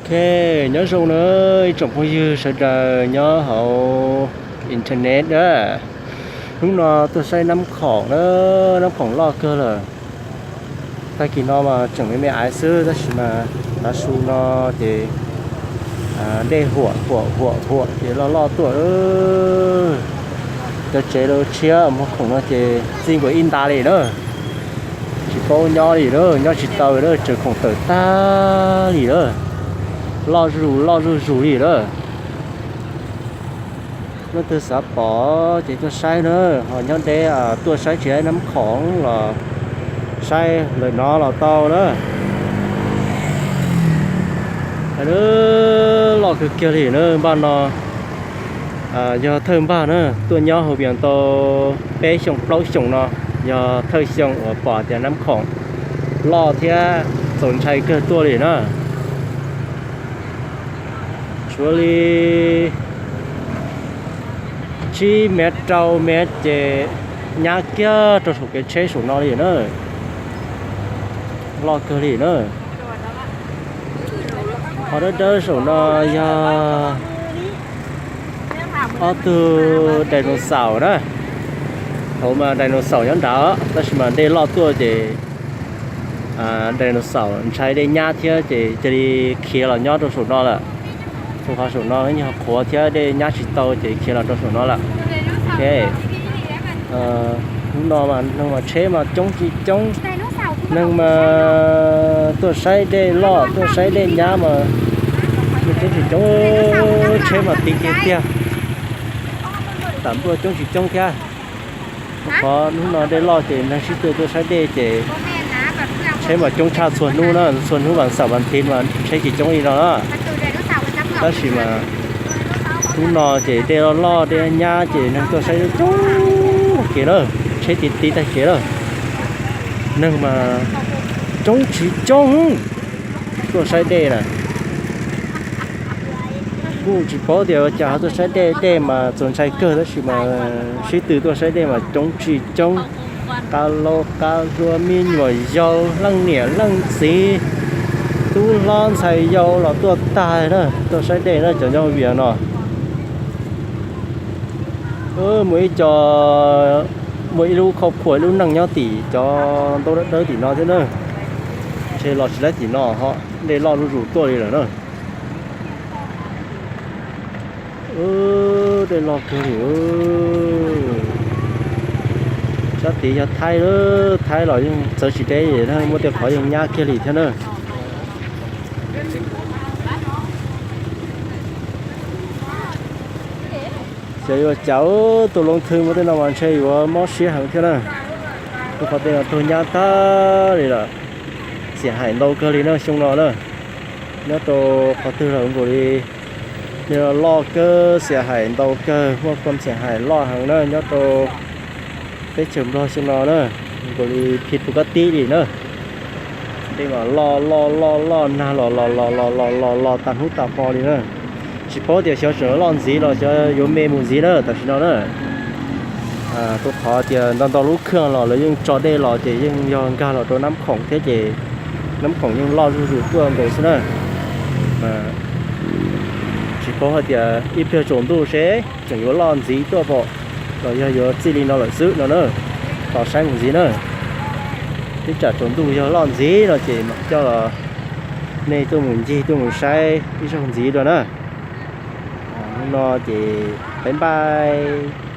Ok, nyob zoo na ib tsoom phooj ywg sawv daws nyob hauv internet na. Hnub no tuaj saib Nab Khoom na, Nab Khoom loj kawg lawm. Tag kis no mas tseem me me aiv xwb tab sis mas tav su no ces dej huam huam huam huam ces loj loj tuaj. Cov tsev lawv tshiab muag khoom no ces txij nkaus ib nta li na. Tsis paub nyob li na, nyob tsis tau li na, tseem khoom tawm tag li na. Loj zuj zus loj zuj zus li na. Leej twg xav pom ces tuaj saib na, ho nyob deb tuaj saib tsis laib Nab Khoom los saib lawm no los tau na. Loj kawg kiag li na, npaj no yog thawj npaj na, tuaj nyob hauv Vias tau peb xyoo plaub xyoo no, yog thawj xyoo uas pom tias Nab Khoom loj thiab txaus ntshai kawg tuaj li na. Tshuav li tsib mev rau mev ces nyab kiag rau saum kev tsheb saum no li na. Loj kawg li na. Qhov dawb dawb saum no yog ob tug dinosaur na. Thaum mas dinosaur nyob nrad tab sis mas dej loj tuaj ces dinosaur ntshai dej nyab thiab ces cia li khiav los nyob rau saum no lawm. Rau qhov saum no yog qhuav thiab dej nyab tsis tau ces khiav los rau saum no lawm. Ok, hnub no mas neeg mas tsheb mas coob tsis coob, neeg mas tuaj saib dej loj tuaj saib dej nyab mas coob tsis coob, tsheb mas tiv tiag tiag. Tam npluaj coob tsis coob thiab. Qhov hnub no dej loj ces neeg sib tw tuaj saib dej ces tsheb mas coob tshaj txhua hnub na, txhua hnub vas xaum vas thiv mas tsheb tsis coob li no na. Tab sis mas hnub no ces dej loj loj dej nyab ces neeg tuaj saib coob kev na, tsheb tiv tiv tag kev na. Neeg mas coob tsis coob tuaj saib dej na. Kuj tsis paub tias ua cas ho tuaj saib dej, dej mas txaus ntshai kawg tab sis mas sib tw tuaj saib dej mas coob tsis coob. Qab laus qab hluas, me nyuam yaus, leej niam leej txiv, tub hlob ntxhais yau los tuaj tag na, tuaj saib dej na cov nyob Vias no. Muaj ib co, muaj ib lub khauj khua ib lub neej nyob tim cov ntaub dawb dawb tim no thiab na. Ntshe los tsis laib tim no ho, dej loj zuj zus tuaj li lawm na. Dej loj kawg li. Sab tid yog Thaib, Thaib los yeej txawv tsis deb, muaj tej qhov yeej nyab kiag li thiab na. Xyov yuav cas tus loob thwj muaj tej no mas ntshe yuav mob siab heev thiab na. Rau qhov tej no raug nyab tag li lawm. Xiam haim ntau kawg li na xyoo no na. Nyob rau qhov twg los nkaus li loj kawg, xiam haim ntau kawg, muaj khuam xiam haim loj heev na nyob rau teb chaws Nplog xyoo no na. Nkaus li phim pus kab tib li na. Dej mas loj loj loj loj nag los los los los los los los tas hnub tas hmo li na. Tsis paub tias xyov tseem loj ntxiv los xyov yuav me mus ntxiv na tam sim no na. Rau qhov tias ntau ntau lub khw los lawv yeej tso dej los ces yeej yog nkag los rau Nab Khoom thiab ces Nab Khoom yeej loj zuj zus tuaj nkaus xwb na. Tsis paub hais tias ib pliag tsaus ntuj seb tseem yuav loj ntxiv tuaj pom los yog yuav txij li no lawm xwb no na. Tos saib mus ntxiv na. Ib tsam tsaus ntuj yog loj ntxiv no ces mam coj nej tuaj mus ncig tuaj mus saib ib zaug ntxiv dua na. Hnub no ces bye bye.